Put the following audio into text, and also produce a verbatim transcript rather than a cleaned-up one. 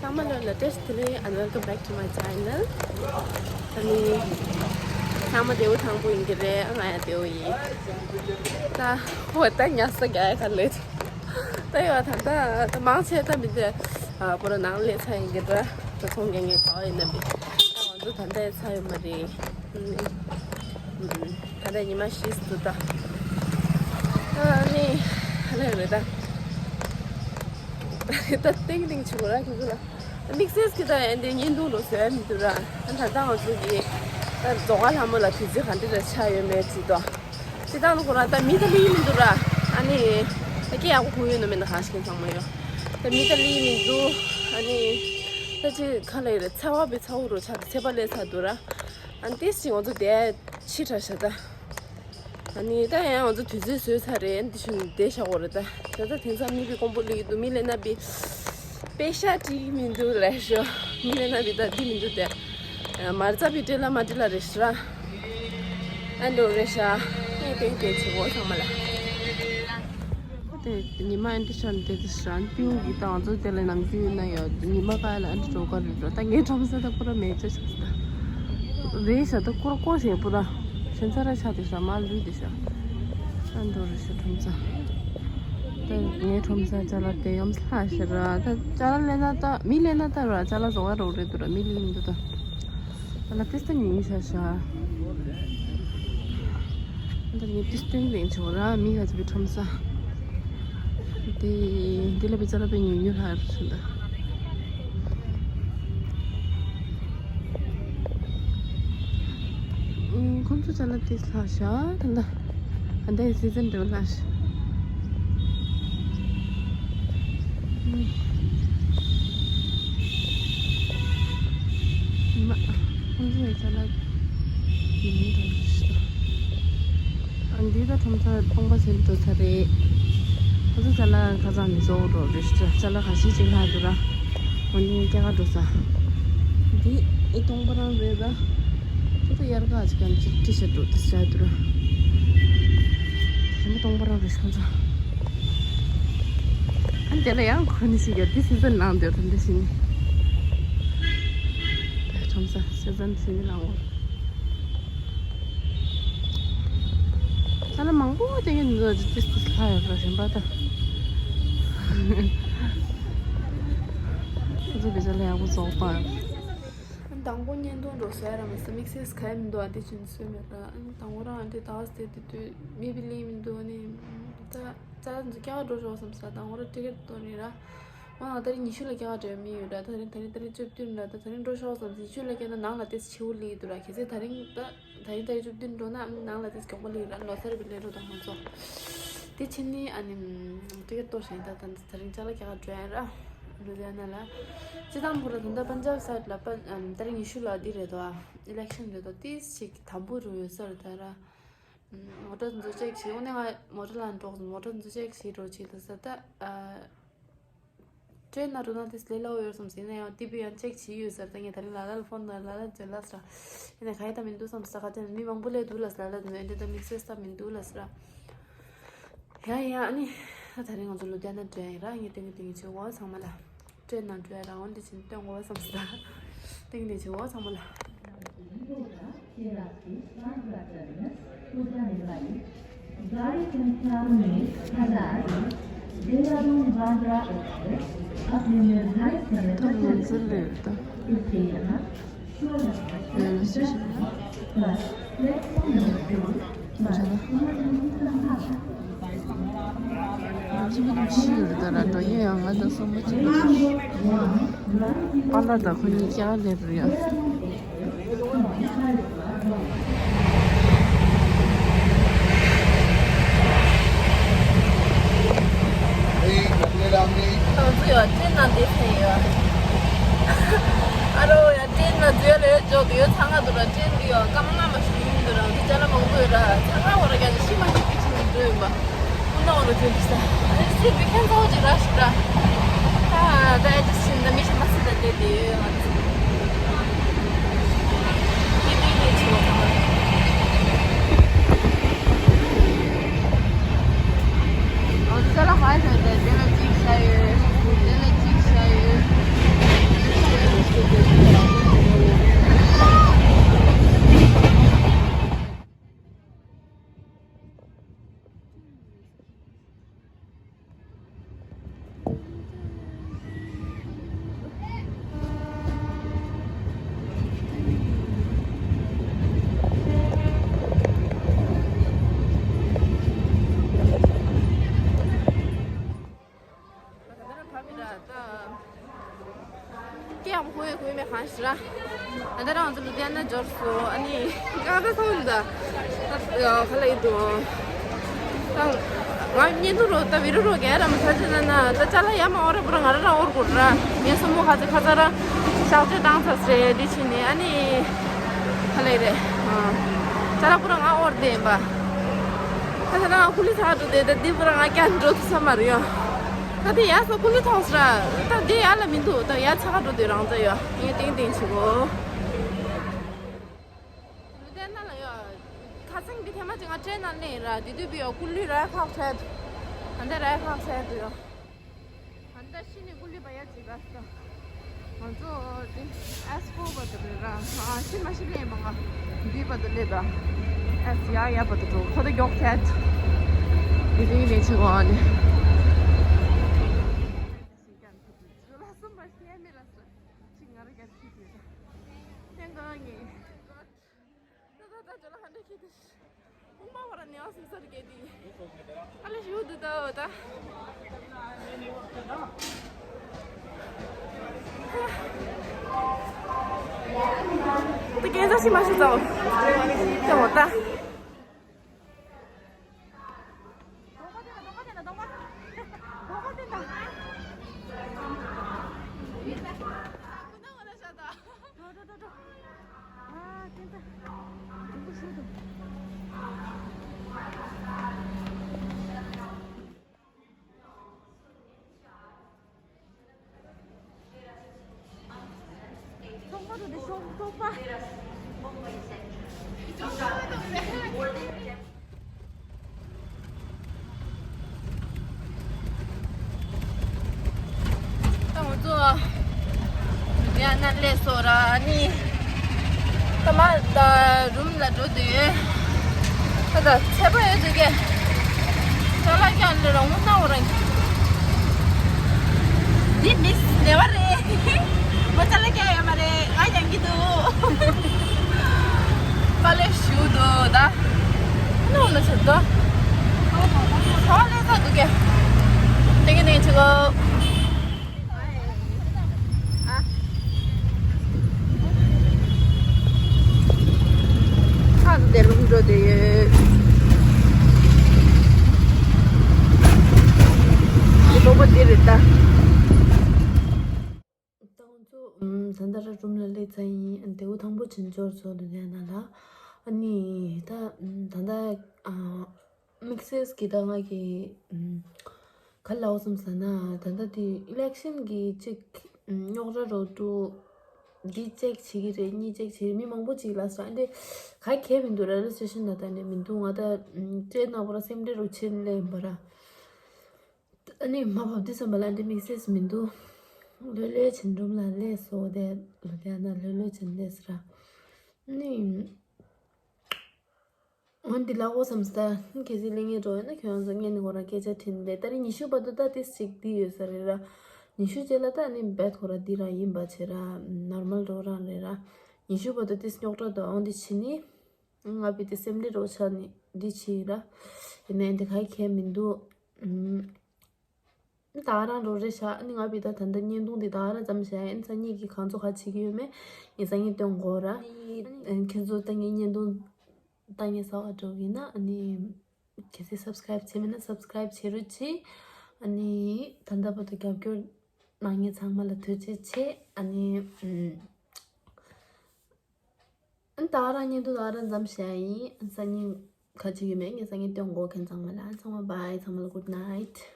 ཚང་མ་ལ་བཀྲ་ཤིས་བདེ་ལེགས། And welcome back to my channel. ཨ་ནི། ཚང་མ་བདེ་པོ་ཐང་པོ་ཡིན་གྱི་རེད། ང་ཡང་བདེ་པོ་ཡིན། ད་འོ་ད་ཉལ་ས་རྒྱག་ཡ་ག་ལེད། ད་ཡོད་ད་ད་ད་མང་ཆེ་ད་མི་འདི་ཨ་པོ་ར་ནང་ལས་ཚ་ཡིན་གྱི་ར། ད་ཚོང་རྒྱག་མཁན་ག་བ་ཡིན་ན་མི། ད་ང་ཚོ་ད་ལྟ་ཡ་ཚ་ཡོད་མ་རེད། ཨུམ། ད་ལྟ་ཉི་མ་བཞི་འདུག་ད། ཨ་ནི་ཧ་ལས་རེད་ད། ད་ཏིང་ཏིང་བྱེད་དགོས་ར་ཁྱེད་ཚོ་ལ། དམིགས་བསལ་གྱི་ད་ཡན་དེ་བརྙན་ཐུང་རུ་བཟོ་ཡ་མི་འདུག་ར། ད་ད་ལྟ་ང་ཚོ་གི་ད་རྫོང་ཁ་ལྷ་མོ་ལ་དུས་ཚོད་ག་འདྲ་རེ་ཆགས་ཡོད་མེད་ཅིག་ཏོ། དེ་དག་ནི་ཁོ་རང་ད་མི་ད་ལི་མི་འདུག་ར། ཨ་ནི་ད་སྐད་ཡག་པོ་གོ་ཡོད་ནོ་མེད་ན་གང་ཞིག་ཚང་མ་ཡོད། ད་མི་ད་ལི་མི་འདུག་ཨ་ནི་ད་ཅི་ག་ལ་ཡོད་རེད། ཚ་བ་བའི་ཚ་བོ་རུ་ཆགས་ཚད་པ་ལས་ཚ་འདུག་ར། ཨ་ནི་ཏིས་ཅིག་ང་ཚོ་དེ་ཕྱི་དྲགས་ཤག་ད། ཨ་ནི་ད་ཡང་ང་ཚོ་དུས་ཚོད་བཟོས་ཚར་རེད། འདི་ཞུ་བསྡད་བཞག་གོ་རེད་ད། ད་ད་དེང་སང་མི་བི་ཀོང་པོ་ལུས་འདུག་མི་ལས་ན་བི་པེ་ཤ་བྲིས་མི་འདུག་ལས་ཤོ། མི་ལས་ན་བི་ད་འདི་མི་འདུག་དེ། མར་ཙ་བི་སྤྲེལ་ལ་མ་སྤྲེལ་ལ་རེད་ཤི་ར། ཨ་འདྲ་རེད་ཤ། ཨེ་ཏེང་ཏེང་བྱེད་གོ་ཚང་མ་ལ། དེ་ཉི་མ་ཨན་ཏི་ཤར་དེ་དེ་ཤར་ཏིའུ་གི་ཏང་ཚོ་དེ་ལ་ནམ་རྒྱུན་ཡིན་ན་ཡོད། ཉི་མ་ཀ་ལ་ཨན་ཏི་ཀྲོ་ཀ་རེད་འགྲོ། ད་ངའི་ཁྲོམ་ས་ད་ཁོ་ར་མེད་ཅེས་ཤག་ད་རེད་ཤག་ད་ཁོ་ར་ཀོ་ཞེས་པུ་ར་ཤན་ས་ར་ཤ་དེ་ཤ་མ་ལུས་དེ་ཤ་ཨན་འགྲོ་རེད་ཤག་ཁྲོམ་ས་ད་ངའི་ཁྲོམ་ས་ཅ་ལག་དེ་ཡོམ་ལྷ་ཤ་ར། ད་ཅ་ལག་ལེན་ན་ད་མི་ལེན་ན་ད་ར་ཅ་ལག་བཟོ་ག་རོགས་རེད་འདུག་ར། མི་ལེན་མི་འདུག་ད། ཨ་ལ་ཏིས་ཏ་ཉིན་ཤ་ཤ། ཨ་ལ་ངས་ཏིས་ཏིང་ལེན་ཆོག་ར་མི་ཧ་ཅི་བི་ཁྲོམ་ས། དེ་དེ་ལ་བི་ཙ་ལ་བི་ཉུ་ཉུ་ལྷ་ར་ཤ་ད། ཁོང་ཚོ་ཅ་ལག་ཏིས་ལྷ་ཤ་ད་ལ། ཨ་འདའི་སི་ཛན་འདྲ་ལ་ཤ། མ། ཁོང་ཚོའི་ཅ་ལག་ཡིན་འདྲ་ཤ། ཨ་འདི་ད་ཁྲོམ་ས་སྟོང་པ་ཟིན་འགྲོ་ས་རེད། ཁོང་ཚོ་ཅ་ལག་ཁ་ཚང་མི་བཟོ་འགྲོ་རེད་ཤ། ཅ་ལག་ཁ་ཤས་ཅིག་ལྷག་འདུག་ར། འོ་ནི་སྐྱ་ཀ་འགྲོ་ས། འདི་ཨེ་སྟོང་པ་རང་རེད་ར། ཁྱོད་ཚོ་དབྱར་ཁ་ཅིག་གམ་ཅིག་ཏི་ཤར་འགྲོ་ཏི་ཤར་འགྲོ། ཁྱེད་མོ་སྟོང་པ་རང་རེད་ཤོང་ཚ། ཨ་དེ་ལ་ཡང་ཁོ་ནི་ཞིག་ཡོད་དེ་སི་ཛན་ནང་འདོད་ཐོན་དེ་ཞིག་ནི། ཁྲོམ་ས་སི་ཛན་ཞིག་ནི་ནང་འོ། ད་ལ་མང་པོ་དེ་གི་འདི་ཏི་ཏི་ལྷ་ཡོད་ར་རིམ་པ་ད། ཁོ་ཚོ་བི་ཛ་ལ་ཡག་པོ་བཟོ་བཏང་ཡོད། དང་པོ་བརྙན་ཐུང་འགྲོ་ས་ར་མ་ས་དམིགས་བསལ་ག་ཡ་མི་འདུག་ཨ་དེ་ཕྱིན་སོས་མེད་ར། དང་པོ་རང་ཨ་དེ་ད་སྟེ་དེ་དུས་མི་བི་ལིང་མི་འདུག་ནི་ད་ཙ་འཛུ་སྐྱ་འགྲོ་ཆོག་བསམ་ས། དང་པོ་ར་ཊི་ཀེ་ཊི་ཏོ་ནི་ར་མ་ང་ད་རེ་ཉི་ཤུ་ལ་སྐྱ་འགྲོ་མི་ཡོད་ར། ད་རེ་ད་རེ་ད་རེ་བཅུ་བདུན་ར། ད་ད་རེ་འགྲོ་ཆོག་བསམ་ས། ཉི་ཤུ་ལ་སྐྱ་ན་ནང་ལ་དེ་ཆེ་བོ་ལི་འདུག་ར། གལ་སྲིད་ད་རེ་ད། ད་ཡིན་ད་ཡིན་བཅུ་བདུན་འགྲོ་ན་ནང་ལ་དེ་གྱོང་པ་ལི་ར། ལོ་སར་བི་ལེ་རོ་དང་ང་ཚོ་དེ་ཕྱིན་ནི་ཨ་ནི་ཊི་ཀེ་ཊི་ཏོ་ཞིང་ད་ད་ད་རིང་ཅ་ལག་རྒྱག་འགྲོ་ཡ་ར། ལུ་དྷི་ཡ་ན་ལ་སྤྱི་བཏང་ཕུ་ར་ད་ད་པན་ཇབ་སའིཌ་ལ་པན་ཨམ་ད་རིང་ཉི་ཤུ་ལ་འདི་རེད་དོ། ཨ་ཨི་ལེག་ཤན་རེད་དོ། ཏིས་ཅིག་དམ་པོ་རུ་ཡོད་ས་རེད་ད་ར། མོ་ཊ་འཛུ་ཅེག་བྱེད་འོ་ནས་ང་མོ་ཊ་ལ་འགྲོ་མོ་ཊ་འཛུ་ཅེག་བྱེད་འགྲོ་བྱེད་ད་ས་ད་ཨ། ཊེན་ན་འགྲོ་ན་དེ་ལས་སླ་བོ་ཡོད་བསམ་ཟིན་ན་ཡང་ཏི་བི་ཡང་ཅེག་བྱེད་ཡོད་ཟེར། ད་ངས་ད་རིང་ལ་ལ་ལ་ཕོན་ན་ལ་ལ་ཅེ་ལ་སྲ་ཡིན་ན་ག་ཡི་ད་མི་འདུག་བསམ་ས། ཁ་ཅན་མི་མང་པོ་ལས་འདུག་ལ་སྲ་ལ་ལ་འདི་ད་དམིགས་བསལ་ས་མི་འདུག་ལ་སྲ། ཡ་ཡ་ཨ་ནི་ད་ད་རིང་ང་ཚོ་ལུ་དྷི་ཡ་ན་འགྲོ་ཡ་ཡིན་ར། ངས་ཏིང་ཏིང་བྱེད་འོ་ཚང་མ་ལ་ཊེན་ན་འགྲོ་ཡ་ར་འོ་འདི་ཕྱིན་སྟོན་འོ་བསམ་ས། ཏིང་ཏིང་བྱེད་འོ་ཚང་མ་ལ། गाड़ी संख्या उन्नीस हजार देहरादून बांद्रा एक्सप्रेस अपने निर्धारित समय पर चल रही है। इसके यहाँ सोलह बजकर दस मिनट पर प्लेटफॉर्म नंबर दो पर पहुंचने की संभावना है। ཕྱི་ཡུལ་དུ་ར་འགྲོ་ཡས་ཡང་ང་དང་སོ་མ་གཅིག་པ་ཅིག་ཨ་ལ་དང་ཁོ་གཉིས་ཀྱང་སླེབས་རེད་ཡ། ང་ཚོ་ཡང་ཊེན་ནང་བསྡད་ཚར་ཡོད། ཨ་རོ་ཡ། ཊེན་ན་འཛུལ་ལས་འཇོག་ཏུ་ཡོད། ཚང་ང་འདུག་ར། ཊེན་འདི་ཡོད་སྐར་མ་ལྔ་མ་ཞིག་ཡིན་འདུག་ར། འདི་ཅ་ལག་མང་པོ་ཡོད་ར། ཚང་ང་འོ་ར་རྒྱ་ནི་ཤི་མ་ཤི་གི་ཆིན་འདུག་ཡིན་པ། ཨུ་ན་འོ་ར་ཐོན་གི་ས། ཨ་ནི་སི་བི་ཁན་ཚོ་ཅི་ར་ཤི་ར། ད་ད་ཨེ་ཏི་ཤིན་ད་མི་ཤི་མ་སི་ད་དེ་དེ་ཡོད་ང་ཚོ། དེ་དེ་དེ་ཆི་བ་ཁ་མ། ཨོ་ཙ་ལ་ཧ་ཤ་དེ་དེ་ལ་གཅིག་ཤ་ཡོད། དེ་ལ་གཅིག་ཤ་ཡོད། ཨ་ཤི་ར། ཨ་ད་རང་ཚོ་ལུ་དེ་ན་འབྱོར་སོ། ཨ་ནི་ང་ད་ཐོག་ལ་ད་ཁ་ལ་ཡི་དུ་ད་ང་བརྙན་ཐུང་རོ་ད་བི་རུ་རོ་ག་ར་མ་ཚ་ཅི་ན་ན་ད་ཅ་ལ་ཡ་མ་འོ་ར་པུ་ར་ང་ར་ར་འོར་གུ་ར་ངས་སོ་མོ་ཁ་ཚ་ཁ་ཚ་ར་ཤག་ཅེ་བཏང་ཚ་སེ་དེ་ཕྱིན་ནི་ཨ་ནི་ཁ་ལ་ཡི་རེད། ཅ་ལ་པུ་ར་ང་འོར་དེ་ཡིན་པ། ཁ་ཚ་ན་ང་ཀུ་ལི་ཚ་འགྲོ་དེ་ད་དེ་པུ་ར་ང་ཀྱང་འགྲོ་ཐུབ་ས་མ་རེད་ཡོ། ད་དེ་ཡ་སོ་ཀུ་ལི་ཐོག་སི་ར་ད་དེ་ཡ་ལ་མི་འདུག་ད་ཡ་ཚ་ཁ་འགྲོ་དེ་རང་ཚ་ཡོ། ངས་ཏིང་ཏིང་ཆུ་གོ། ལུ་དེ་ན་ལ་ཡོ། ཁ་སང་གི་ཐེངས་མ་ཅིག་ང་ཊྲེན་ནང་ལེན་ར་དེ་དུས་བི་ཡོ་ཀུ་ལུ་ར་ཁག་ཆད། ཨ་འདྲ་ར་ཁག་ཆད་དུ་ཡོ། ཨ་འདྲ་ཤི་ནི་ཀུ་ལུ་བ་ཡ་ཅིག་ག་ས། ང་ཚོ་དེ་ཨེས་ཕོར་བར་དུ་རེད་ར། ཨ་ཤི་མ་ཤི་ལེན་པ་ང་འདི་བར་དུ་སླེབས་པ། ཨེས་ཡ་ཡ་བར་དུ་འགྲོ་ཁོ་ད་མགྱོགས་ཐད། དེ་དུས་ཡིན་ནས་ཆུ་གོ་ཨ་ནི། ཅི་ང་ར་ག་ཅི་དེ་ད་ཐེངས་ག་ངེས། ད་ད་ད་ཇོ་ལ་ཧན་ཌ་ཁི་དི་ཤི། ཁུང་པ་བ་ར་ནེ་ཨ་སི་སར་གེ་དི། ཨ་ལེ་ཞུ་དུ་ད་འོ་ད། ད་གེ་ཟ་ཤི་མ་ཤི་ཙའོ། ད་འོ་ད། ད་ང་ཚོ་ལུ་དྷི་ཡ་ན་སླེབས་སོང་ར་ནི། ད་མ་ད་རུམ་ལ་འགྲོ་དུས་ད་ད་ཚད་པ་ཡོད་དུས་ཀྱི་ཅ་ལག་ཀྱང་ལས་རང་ངུ་ན་འོ་རང་འདི་མིས་ནེ་བ་རེད། མོ་ཅ་ལག་ཀྱང་ཡོད་མ་རེད། ང་ཡང་གི་འདུག་པ་ལེ་ཞུ་འདུག་ད། ནོ་ལ་ཆུ་ད། ཧོ་ལེ་ད་འདུག་གི་ཏེ་གི་ནེ་ཆུ་གོ། ཨ་ད་དེ་རུམ་འགྲོ་དེ་ཡོད། དེ་ལོག་པ་དེ་རེད་ད། ད་ང་ཚོ་ད་ལྟ་ར་རུམ་ལ་སླེབས་ཚར་ཡིན། ཨ་ནི་དེའུ་དང་པོ་ཕྱིན་འབྱོར་ཚོ་ལུ་དྷི་ཡ་ན་ལ། ཨ་ནི་ད་ད་ལྟ་དམིགས་བསལ་གྱི་ད་ང་གི་ག་ལ་འོ་བསམ་ཟ་ན་ད་ལྟ་དེ་ཨི་ལེག་ཤན་གྱི་ཅིག་རྙོག་དྲ་རོ་ཏུ་འདི་ཅེག་བྱེད་ཀྱི་རེད། གཉིས་ཅེག་བྱེད་ཀྱི་རེད། མི་མང་པོ་ཅིག་ལ་ཟ་འདི་ག་གལ་མི་འདུག་རེ་ལི་སི་ཊེ་ཤན་ད་ད་ནས་མི་འདུག་ང་ད་ཅེ་ན་པོ་ར་སེམས་ཁྲལ་རུ་ཕྱིན་ལེ་ཡིན་པ་ར། ཨ་ནི་མ་བབ་དུས་ཙམ་པ་ལ་འདི་དམིགས་བསལ་མི་འདུག་ལྷོད་ལྷོད་བྱིན་རུམ་ལ་སླེབས་སོ་དེ་ལོ་དེ་ན་ལྷོད་ལྷོད་བྱིན་སླེབས་སོ་ར། ཨ་ནི་འོན་ཏེ་ལ་འོ་བསམ་སྟ་གལ་སྲིད་ལེ་ངེ་འགྲོ་ཡོད་ན་ཁྱོད་རང་ཚོ་ངེད་ནི་ཁོ་ར་སྐད་ཆ་དྲིས་ལེ་ད་རེས་ཉི་ཤུ་བར་དུ་ད་ཏིས་ཅིག་འདི་ཡོད་ས་རེད་ར། ཉི་ཤུ་རྗེས་ལ་ད་ཨ་ནི་བེད་ཁོ་ར་འདི་ར་ཡིན་པ་བྱེད་ར་ནོར་མལ་འགྲོ་རང་རེད་ར། ཉི་ཤུ་བར་དུ་ཏིས་རྙོག་དྲ་དང་འོང་འདི་བྱིན་ནི། ང་བི་དེ་སེམས་ལས་རོགས་ཆགས་ནི་འདི་ཕྱིར་ར། ཡིན་ནའི་འདི་ག་གལ་མི་འདུག་ད་རང་རོགས་རེ་བྱ་ནི་ང་བི་ད་ད་ལྟ་བརྙན་ཐུང་འདི་ད་ར་ཙམ་བྱ་ཡིན། སང་ཉིན་གྱི་གང་ཚོ་ག་བྱེད་ཀྱི་ཡོད་མེད་ངས་སང་ཉིན་སྟོན་དགོས་ར། ཁྱེད་ཚོ་ད་ངའི་བརྙན་ཐུང་ད་ངས་གསར་པ་འགྲོ་གི་ན་ཨ་ནི་གལ་སྲིད་སབ་སི་ཀ་རེབ་བྱས་མེད་ན་སབ་སི་ཀ་རེབ་བྱེད་རོགས་གྱིས། ཨ་ནི་ད་ལྟ་བར་དུ་རྒྱབ་སྐྱོར་གནང་མཁན་ཚང་མ་ལ་ཐུགས་རྗེ་ཆེ། ཨ་ནི། ཨ་ནི་ད་ག་རང་བརྙན་ཐུང་ད་ག་རང་ཙམ་བྱས་ཡིན། སང་ཉིན་ག་ཅི་ཡོད་མེད་ངས་སང་ཉིན་སྟོན་དགོས། ཁྱེད་ཚང་མ་ལ་ཚང་མ་བྷའི། ཚང་མ་ལ་གུཌ་ནའིཊ།